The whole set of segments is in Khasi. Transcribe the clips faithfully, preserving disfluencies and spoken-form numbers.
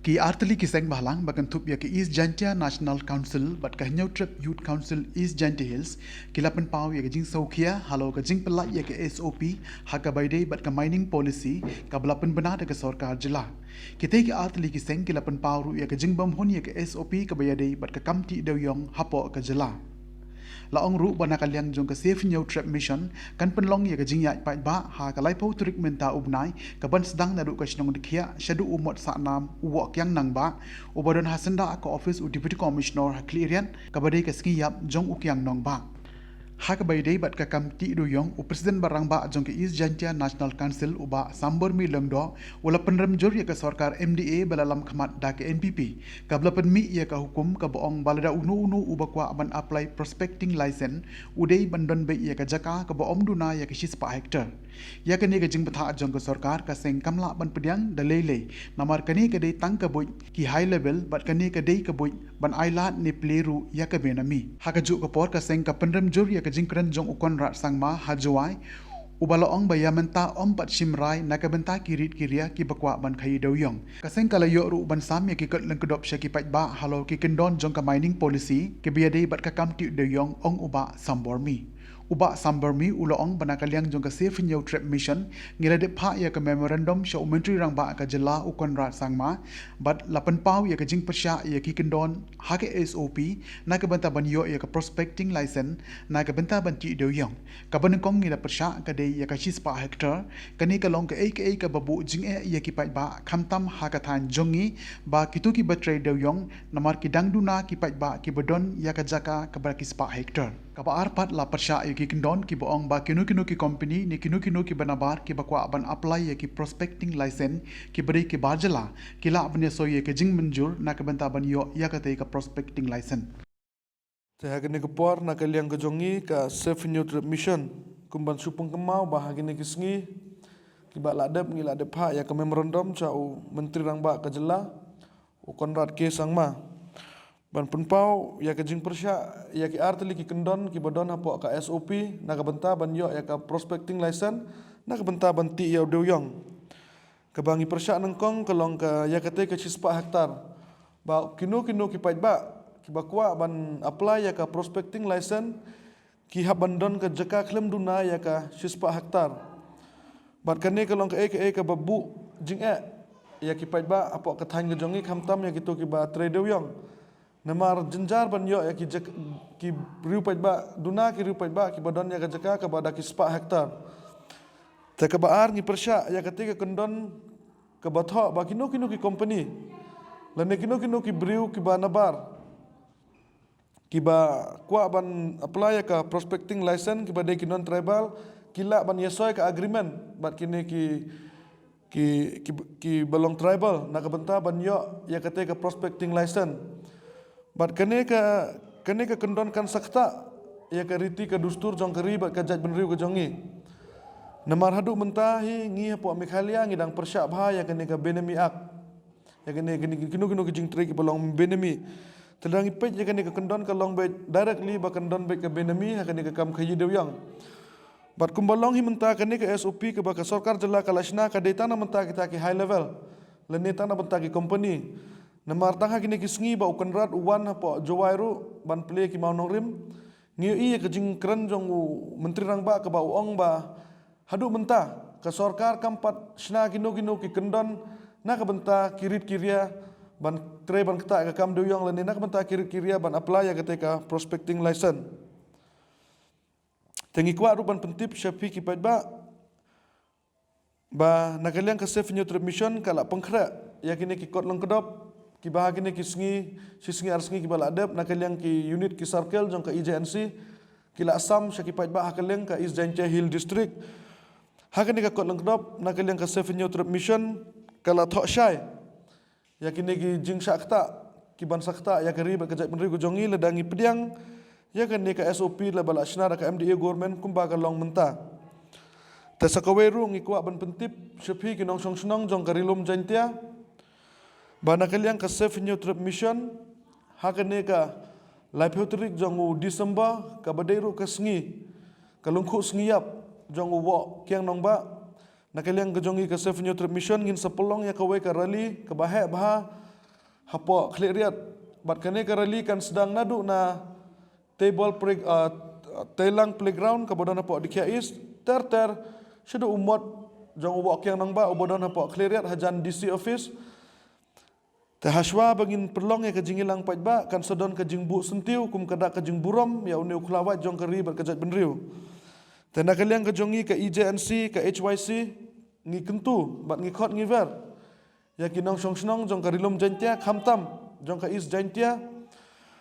Ki artylli ki seng bhalang ba kynthup ïa ka East Jaintia National Council bad ka Hynñiewtrep Youth Council East Jaintia Hills ki la pynpaw ïa ka jingsngewkhia halor ka jingpyllait ïa ka S O P ha kaba ïadei bad ka mining policy kaba la pynbna da ka sorkar jylla. Kitei ki artylli ki seng ki la pynpaw ruh ïa ka jingbymhun ïa ka S O P kaba ïadei bad ka kam tih dewïong hapoh ka jylla. La ong ruh ba na ka liang jong ka Save Hynñiewtrep Mission kan pynlong ïa ka jingïaid paidbah ha ka laiphew tarik mynta u bnai, kaban sdang naduh ka shnong Dkhiah shaduh u Mot Sahnam u Woh Kiang Nangbah, uba don ha syndah ka office u Deputy Commissioner ha Khliehriat, kaba dei ka sngi ïap jong u Kiang Nangbah. Ha kaba ïadei bad ka kam tih dewïong, u President ba rangbah jong ka East Jaintia National Council, u Bah Sambor Mi Lyngdoh, u la pynrem jur ïa ka sorkar M D A ba la lam khmat da ka N P P, kaba la pynmih ïa ka hukum kaba ong ba lada uno uno uba kwah ban apply prospecting license u dei ban don beit ïa ka jaka kaba ym duna ïa ka shispah hektar. Ïa kane ka jingbthah jong ka sorkar ka seng kam lah ban pdiang da lei lei, namar kane ka dei tang ka buit ki high level bad kane ka dei ka buit ban ailad ne plie ruh ïa ka benami. Ha kajuh ka por ka seng ka pynrem jur ïa ka jingkren jong u Conrad Sangma ha Jowai, uba la ong ba ïa mynta ym pat shim rai na ka bynta ki rit ki ria kiba kwah ban khaïi dewïong. Ka seng ka la ïoh ruh ban sam ïa ki kot lyngkdop sha ki paidbah halor ki kyndon jong ka mining policy kiba ïadei bad ka kam tih dewïong, ong u Bah Sambor Mi. U Bah Sambor Mi u la ong ba na ka liang jong ka Save Hynñiewtrep Mission ngi la dep phah ïa ka memorandum sha u Myntri Rangbah ka jylla u Conrad Sangma, bad la pynpaw ïa ka jingpyrshah ïa ki kyndon ha ka S O P na ka bynta ban ïoh ïa ka prospecting license na ka bynta ban tih dewïong. Kaba nyngkong ngi la pyrshah ka dei ïa ka shispah hektar, kane ka long kaei kaei kaba buh jingeh ïa ki paidbah khamtam ha ka thaiñ jong ngi, ba kito kiba trei dewïong, namar ki dang duna ki paidbah kiba don ïa ka jaka kaba ki spah hektar. Kaba ar pat la pyrshah ïa ki kyndon kiba ong ba kino kino ki company ne kino kino kiba nabar kiba kwah ban apply ïa ki prospecting license kiba dei kiba jylla, ki lah ban ïasoi ïa ka jingmynjur na ka bynta ban ïoh ïa katei ka prospecting license. Te ha kane ka por na ka liang ka jong ngi ka Save Hynñiewtrep Mission, kum ban shu pynkynmaw ba ha kine ki sngi kiba la dep ngi la dep phah ïa ka memorandum sha u Myntri Rangbah ka jylla u Conrad K Sangma, ban pynpaw ïa ka jingpyrshah ïa ki artylli ki kyndon kiba don hapoh ka S O P na ka bynta ban ïoh ïa ka prospecting license na ka bynta ban tih ïa u dewïong. Kaba ngi pyrshah nyngkong ka long ka ïa katei ka shispah hektar, ba kino kino ki paidbah kiba kwah ban apply ïa ka prospecting license ki hap ban don ka jaka khlem duna ïa ka shispah hektar. Bad kane ka long kaei kaei kaba buh jingeh ïa ki paidbah hapoh ka thaiñ ka jong ngi khamtam ïa kito kiba trei dewïong. Namar jynjar ban ïoh ïa ki jaka, ki briew paidbah, duna ki briew paidbah kiba don ïa ka jaka kaba da ki spah hektar. Te kaba ar ngi pyrshah ïa katei ka kyndon kaba thoh ba kino kino ki company lane kino kino ki briew kiba nabar kiba kwah ban apply ïa ka prospecting license kiba dei ki non tribal, ki lah ban ïasoi ka agreement bad kine ki, ki, ki, kiba long tribal na ka bynta ban ïoh ïa katei ka prospecting license. Bad kane ka, kane ka kyndon kan sa ktah ïa ka riti ka dustur jong ka ri bad ka jaitbynriew ka jong ngi. Namar haduh mynta hi ngi hapoh Meghalaya ngi dang pyrshah bha ïa kane ka Benami Act, ïa kane, kane, kino kino ki jingtrei kiba long benami. Te lada ngi peit ïa kane ka kyndon ka long beit directly ba kyndon beit ka benami ha kane ka kam khaïi dewïong. Bad kumba long hi mynta kane ka S O P kaba ka sorkar jylla ka la shna ka dei tang na bynta kita ki high level lane tang na bynta ki company. Namar tang ha kine ki sngi ba u Conrad u wan hapoh Jowai ruh ban plie ki mawnongrim, ngi ïohi ïa ka jingkren jong u Myntri Rangbah kaba u ong ba haduh mynta ka sorkar kam pat shna kino kino ki kyndon na ka bynta ki rit ki ria ban trei ban ktah ka kam dewïong lane na ka bynta ki rit ki ria ban apply ïa katei ka prospecting license. Te ngi kwah ruh ban pyntip sha phi ki paidbah ba na ka liang ka Save Hynñiewtrep Mission ka la pynkhreh ïa kine ki kot lyngkdop kiba ha kine ki sngi, shi sngi ar sngi kiba la dep na ka liang ki unit ki circle jong ka E J N C ki la sam sha ki paidbah ha ka liang ka East Jaintia Hill District. Ha kane ka kot lyngkdop na ka liang ka Save Hynñiewtrep Mission ka la thoh shai ïa kine ki jingshah ktah kiban sa ktah ïa ka ri bad ka jaitbynriew ka jong ngi lada ngi pdiang ïa kane ka S O P laba la shna da ka M D A government kumba ka long mynta. Te sa kawei ruh ngi kwah ban pyntip sha phi ki nongshong shnong jong ka Ri Lum Jaintia ba na ka liang ka Save Hynñiewtrep Mission ha kane ka laiphew tarik jong u December kaba dei ruh ka sngi, ka lyngkhuh sngi ïap jong u Woh Kiang Nangbah, na ka liang ka jong ngi ka Save Hynñiewtrep Mission ngin sa pynlong ïa kawei ka rally kaba heh bha hapoh Khliehriat. Bad kane ka rally kan sdang naduh na Teibol Play-, ah, Teilang Playground kaba don hapoh Dikhiah East ter ter shaduh u mot jong u Woh Kiang Nangbah uba don hapoh Khliehriat hajan D C office. Te hashwa ba ngin pynlong ïa ka jingïalang paidbah kan sa don ka jingbuh syntiew kum ka dak ka jingburom ïa une u khlawait jong ka ri bad ka jaitbynriew. Te na ka liang ka jong ngi ka E J N C, ka H Y C, ngi kyntu bad ngi khot ngi wer ïa ki nongshong shnong jong ka Ri Lum Jaintia, khamtam jong ka East Jaintia,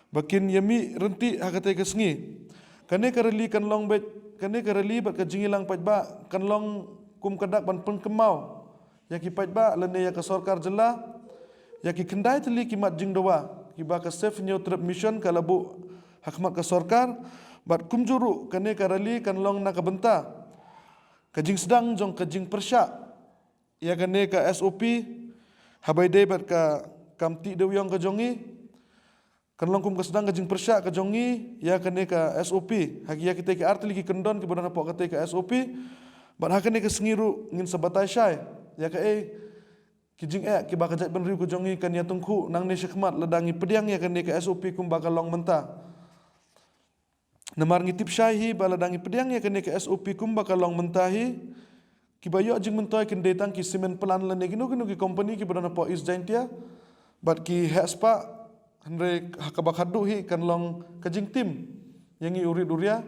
ba kin ïa mih ryntih ha katei ka sngi. Kane ka rally kan long beit, kane ka rally bad ka jingïalang paidbah kan long kum ka dak ban pynkynmaw ïa ki paidbah lane ïa ka sorkar jylla ïa ki khyndai tylli ki mat jingdawa kiba ka Save Hynñiewtrep Mission ka la buh ha khmat ka sorkar. Bad kumjuh ruh kane ka rally kan long na ka bynta ka jingsdang jong ka jingpyrshah ïa kane ka S O P, haba ïadei bad ka kam tih dewïong ka jong ngi. Kan long kum ka sdang ka jingpyrshah ka jong ngi ïa kane ka S O P, ha ki, ïa kitei ki artylli ki kyndon kiba don hapoh katei ka S O P. Bad ha kane ka sngi ruh ngin sa batai shai ïa kaei ki jingeh kiba ka jaitbynriew ka jong ngi kan ïa tyngkhuh nangne shakhmat lada ngi pdiang ïa kane ka S O P kumba ka long mynta. Namar ngi tip shai hi ba lada ngi pdiang ïa kane ka S O P kumba ka long mynta hi, kiba ïoh jingmyntoi kin dei tang ki cement plant lane kino kino ki company kiba don hapoh East Jaintia. Bad ki heh spah, hynrei ha kaba khadduh hi kan long ka jingtim ïa ngi u rit u ria.